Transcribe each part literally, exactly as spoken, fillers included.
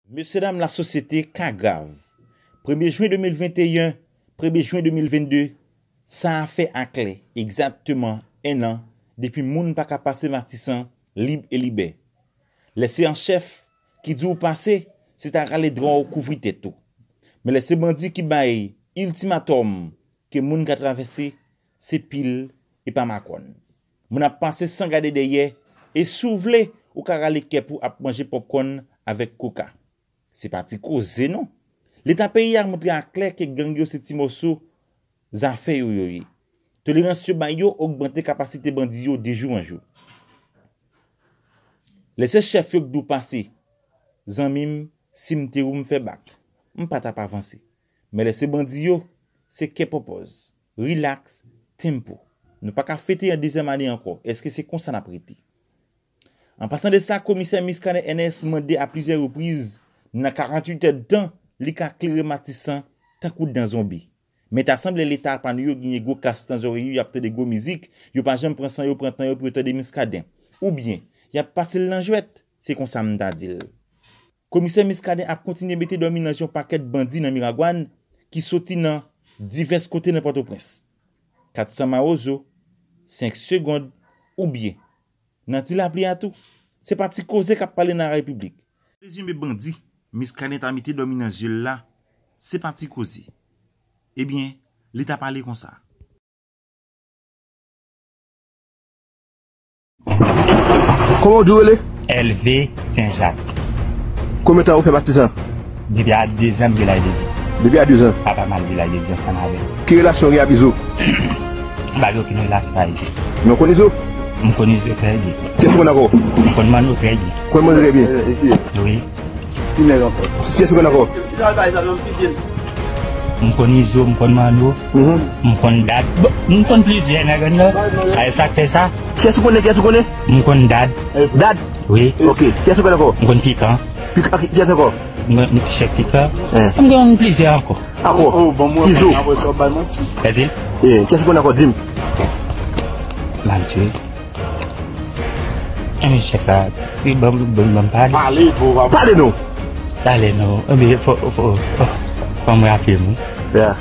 Mesyedam lasosyete, ka grav. Premye jen de mil venteyen, premye jen de mil vennde, sa a fè aklè egzakteman en an depi moun pa ka pase Matisan lib e libè. Lè se an chèf ki di w pase, se ta rale dra w kouvri tèt ou. Men lè se bandi ki bay iltimatòm ke moun ka travèse, se pil e pa makòn. Moun ap pase san gade dèyè, e si w vle, ou ka rale kèp ou ap manje pòpkòn avèk koka. Se pa ti koze non. Leta peyi a montre aklè ke gang yo se ti mòso zafè yo yo ye. Tolerans yo bay yo ogmante kapasite bandi yo de jou an jou. Lè se chèf yo k di w pase, zanmi m, si m te ou m fè bak, m pa t ap avanse. Men lè se bandi yo, se kè pòpòz, rilaks, tempo. Nou pa ka fete an dezyèm ane ankò. Èske se konsa n ap rete? An pasan de sa, komisè Muscadin Ernest mande a plizyè repriz, nan karanntuit èdtan, li ka klere Matisan tankou dan zonbi. Men ta sanble Leta pa nou yo genyen gwo kas nan zòrèy yo, y ap tande gwo mizik, yo pa janm pran san yo, pran tan yo pou yo tande Muscadin. Oubyen, y ap pase l nan jwèt, se konsa m ta di l. Komisè Muscadin ap kontinye mete dòmi nan je yon pakèt bandi nan Miragwàn ki soti nan divès kote nan Pòtoprens. Kat san mawozo, senk segonn, oubyen nan ti lapli a tou. Se pa ti koze k ap pale nan larepiblik. Rezime bandi Muscadin ta mete dòmi nan je l la, se pa ti koze. Ebyen, li ta pale konsa. Kòman w di w rele? Elve Senjak. Konbyen tan ou fè Matisan? Depi a dezan m Vilaj de Dye. Depi a dezan? Papa m al Vilaj de Dye ansanm avè m. Ki relasyon w gen ak Izo? M pa gen okenn relasyon ak Izo. Men w konn Izo? M konn Izo trè byen. Kiyès ou konn ankò? M konn Manno trè byen. Konn Manno trè byen? Wi. Ki nèg ankò? Kiyès ou konn ankò? M konn Izo, m konn Manno, mhm, m konn Dad. Bon, m konn plizyè nèg anndan. A, e sa k fè sa. Kiyès ou konnen, kiyès ou konnen? M konn Dad. Dad? Wi. Ok. Kiyès ou konn ankò? M konn Pikan. Pikan, kiyès ankò? M konn Chèf Pikan. Eh. M konn plizyè ankò. Ankò? Oh, bon, mwen Izo. Apre sa, w bay manti. Kèzil? Eh, kiyès ou konn ankò? Di m. Manti. Enben, chèf la, wi, ban m, ban m, ban m pale. Pale, bon, papa. Pale non. Pale non. Enben, fò, fò, fò, fò mwen raple m, wi. Ya.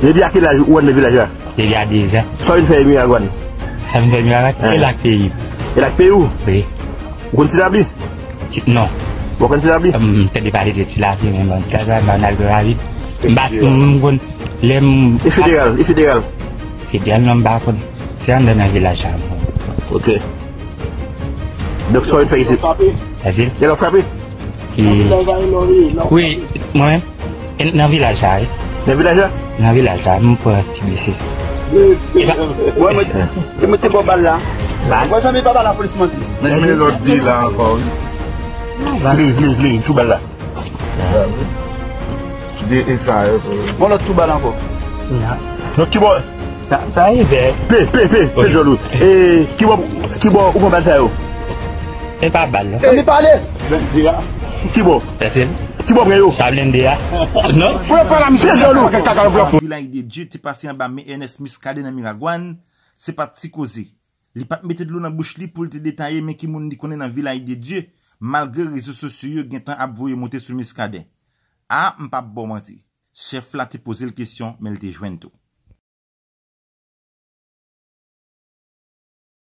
Depi a ki laj ou antre nan vilaj la? Depi a dezan. Sa w vin fè Miragwàn? Sa m vin fè Miragwàn? Hein. E la k peyi m. E la k peyi w? Wi. Ou konn Ti Labli? Ti, non. Ou konn Ti Labli? M tande pale de Ti Labli, men bon, Ti Labli, ban n al ravid. M pa, m konn, lè m... E federal, e federal? Federal, non, m pa konn. Se anndan nan vilaj la, m konn. Ok. Donk, sa w vin fè isit? Fasil. Nèg ap frape? Ki... Wi, mwen menm. E nan vilaj la, wi. Nan vilaj la? Nan vilaj la, m pran ti blese. Blese. Wè, mwen, mwen te ba w bal la. Bal? Mwen zanmi pa ba lapolis manti. Men, men lòt de la ankò, wi. Vle, vle, vle, tou bal la. De e sa, e, bon, lòt tou bal ankò. Non. Non, ki bò? Sa, sa e vè. Pe, pe, pe, pe, ok. Jòl ou. E, ki bò, ki bò ou pran bal sa yo? E pa bal, non. Zanmi pale. Ki bò? Pèsonn. Ki bò pran yo? Sa blende a. Non. Pou yo pale a misye, jòl ou. Vilaj de Dye te pase anba men Ernest Muscadin nan Miragwàn, se pa ti koze. Li pa t mete dlo nan bouch li pou l te detaye men ki moun li konnen nan Vilaj de Dye, malgre rezo sosyo yo gentan ap voye monte sou Muscadin. A, m p ap ba w manti. Chèf la te poze l kesyon, men l te jwenn tou.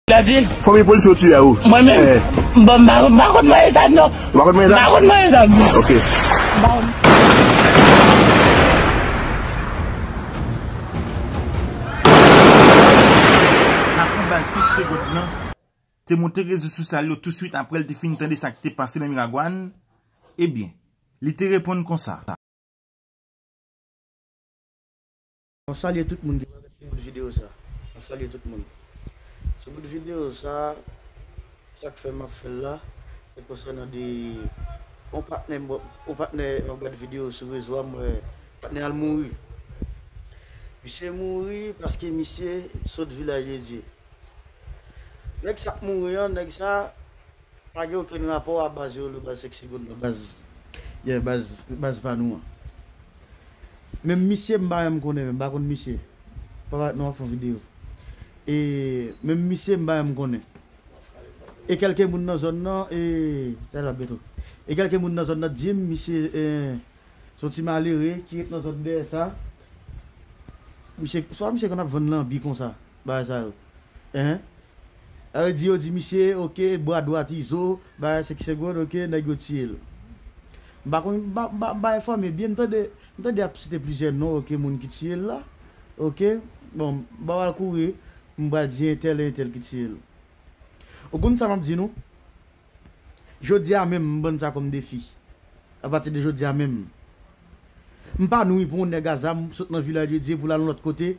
Lèzil. Fanmi polisye yo tiye a ou. Mwen menm. Eh. Bon, m pa, m pa konn mwen zam non. Ou pa konn mwen zam? M pa konn mwen zam. Ok. M pa konn. Patwon baz senk segonn nan te monte rezo sosyal yo touswit apre l te fin tande sa k te pase nan Miragwàn. Ebyen, li te reponn konsa. Mwen salye tout moun ki pral gade ti bout videyo sa. Mwen salye tout moun. Ti bout videyo sa, sa k fè m ap fè l la, se konsènan de yon patnè m, yon patnè m ap gade videyo sou rezo a, m wè patnè al mouri. Misye mouri paske misye sot Vilaj de Dye. Nèg sa k mouri an, nèg sa pa gen okenn rapò a baz yo, baz senk segonn nan, baz, yeah, baz, baz pa nou an. Menm misye m pa menm konnen, menm pa konn misye. Papa, nou ap fè videyo. E menm misye m pa menm konnen. E kèlke moun nan zòn nan, e, tèl ap beto. E kèlke moun nan zòn nan di m, misye, eh, se yon ti malere ki ret nan zòn dèyè sa. Misye, swa misye konn ap vann lanbi konsa, bagay sa yo. Hein? Sa vle di, yo di misye, oke, bra dwat Izo, bagay senk segonn, oke, nèg yo tiye l. M pa konn, m pa, m pa, m pa enfòme byen, m tande, m tande ap site plizyè non, oke, moun ki tiye l la. Oke, bon, m pa pral kouri, m pral di entèl e entèl ki tiye l. Ou konn sa m ap di nou? Jodi a menm, m ban sa kòm defi. Apati de jodi a menm, m pa nouri pou yon nèg a zam sot nan Vilaj de Dye pou l al yon lòt kote,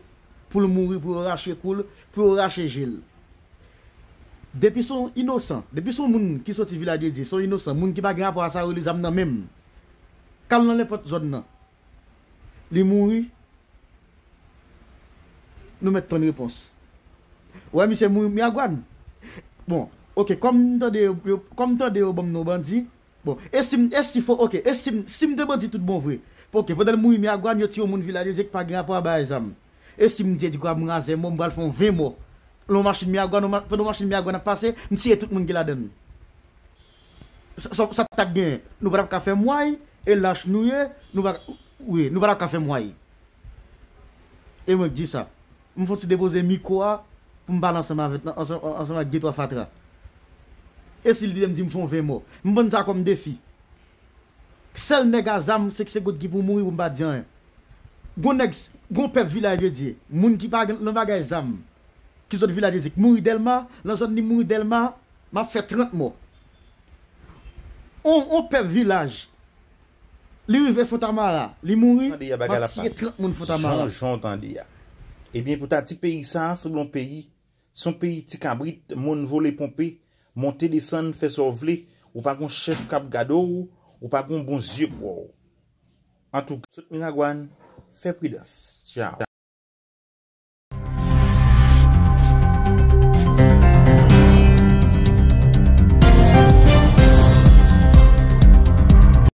pou l mouri, pou yo rache kou l, pou yo rache je l. Depi se yon inosan, depi se yon moun ki soti Vilaj de Dye, se yon inosan, moun ki pa gen rapò a sa yo rele zam nan men l, k al nan nenpòt zòn nan, li mouri, nou mèt tann repons. Ou wè misye mouri Miragwàn. Bon, oke, kòm m tande yo, yo- kòm m tande yo ban m non bandi, bon, e si m, e si fo, oke, e si m, si m te bandi tout bon vre, oke, pandan l mouri Miragwàn, yo tiye yon moun Vilaj de Dye ki pa gen rapò a bagay zam. E si m te di kwa m razè mò, m pral fè yon ven mò. Lè yon machin Miragwàn, yon ma- pandan yon machin Miragwàn ap pase, m tiye tout moun ki ladan l. Sa, sa, sa t ap genyen? Nou pa t ap ka fè mway, e lach nou ye, nou pa, wi, nou pa t ap ka fè mway. E mwen k di sa. M fon ti depoze mikwo a pou m pale ansanm avèk, ansanm, ansanm ak de twa fatra. E si l di m di m fon ven mò? M pran sa kòm defi. Sèl nèg a zam, se, se goud ki pou mouri pou m pa di anyen. Gon nèg, gon pèp Vilaj de Dye, moun ki pa gen nan bagay zam, ki sot Vilaj de Dye, ki mouri Dèlma, nan zòn li mouri Dèlma, m ap fè trant mò. On, on pèp Vilaj, li rive Fontamara, li mouri, m ap tiye trant moun Fontamara. Jan, jan w tande a. Ebyen, pou ta ti peyi sa a, sanble yon peyi, se yon peyi ti kabrit, moun vole ponpe, monte desann, fè sa w vle, ou pa gon chèf k ap gade w, ou pa gon bon zye pou wè w. Antouka, sot Miragwàn, fè pridans. Tchao.